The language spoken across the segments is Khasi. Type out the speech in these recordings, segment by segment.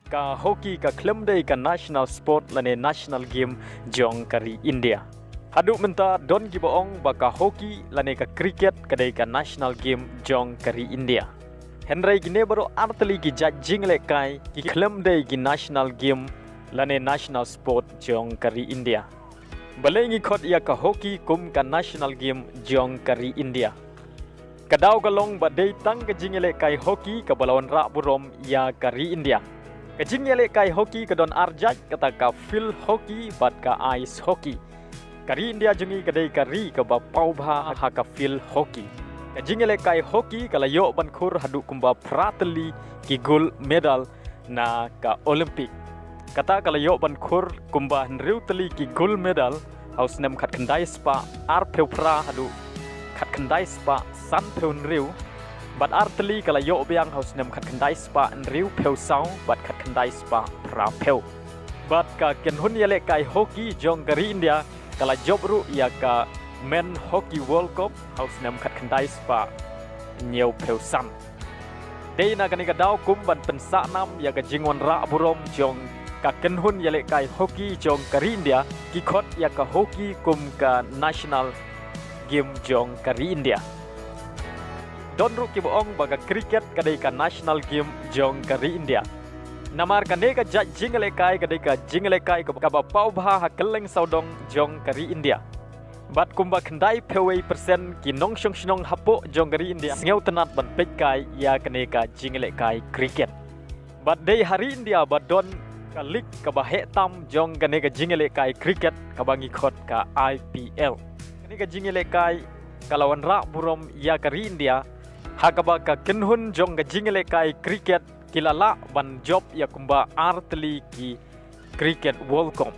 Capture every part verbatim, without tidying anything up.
Ka hockey ka khlem dei ka national sport lane national game jong ka ri India. Haduh mynta don kiba ong ba ka hockey lane ka cricket ka dei ka national game jong ka ri India. Hynrei kine baroh artylli ki jait jingïalehkai ki khlem dei ki national game lane national sport jong ka ri India. Balei ngi khot ïa ka hockey kum ka national game jong ka ri India? Ka daw ka long ba dei tang ka jingïalehkai hockey kaba la wanrah burom ïa ka ri India. Ka jingïalehkai hockey ka don ar jait, kata ka field hockey bad ka ice hockey. Ka ri India jong ngi ka dei ka ri kaba paw bha ha ka field hockey. Ka jingïalehkai hockey ka la ïoh ban khur haduh kumba phra tylli ki gold medal na ka Olympic. Kata ka la ïoh ban khur kumba hynriew tylli ki gold medal ha u snem khatkhyndai spah arphew phra haduh khatkhyndai spah sanphew hynriew. Bad ar tylli ka la ïoh biang ha u snem khatkhyndai spah hynriewphew saw bad khatkhyndai spah phraphew. Bad ka kynhun ïalehkai hockey jong ka ri India ka la jop ruh ïa ka Men Hockey World Cup ha u snem khatkhyndai spah hynñiewphew san. Dei na kane ka daw kum ban pynsah nam ïa ka jingwanrah burom jong ka kynhun ïalehkai hockey jong ka ri India, ki khot ïa ka hockey kum ka national game jong ka ri India. Don ruh kiba ong ba ka cricket ka dei ka national game jong ka ri India. Namar kane ka jait jingïalehkai ka dei ka jingïalehkai kaba paw bha ha kylleng sawdong jong ka ri India. Bad kumba khyndaiphew wei percent ki nongshong shnong hapoh jong ka ri India sngewtynnat ban peitkai ïa kane ka jingïalehkai cricket. Bad dei ha ri India ba don ka league kaba heh tam jong kane ka jingïalehkai cricket kaba ngi khot ka I P L. Kane ka jingïalehkai ka la wanrah burom ïa ka ri India ha kaba ka kynhun jong ka jingïalehkai cricket ki la lah ban jop ïa kumba ar tylli ki Cricket World Cup.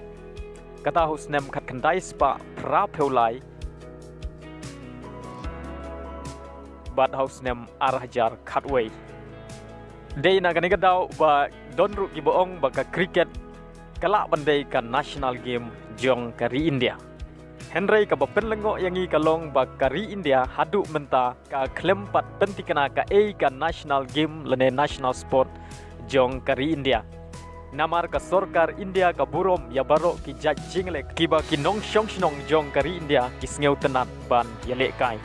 Kata ha u snem khatkhyndai spah phraphew lai bad ha u snem ar hajar khatwei. Dei na kane ka daw ba don ruh kiba ong ba ka cricket ka lah ban dei ka national game jong ka ri India. Hynrei kaba pynlyngngoh ïa ngi ka long ba ka ri India haduh mynta ka khlem pat pynthikna kaei ka national game lane national sport jong ka ri India. Namar ka sorkar India ka burom ïa baroh ki jait jingleh kiba ki nongshong shnong jong ka ri India ki sngewtynnat ban ïalehkai.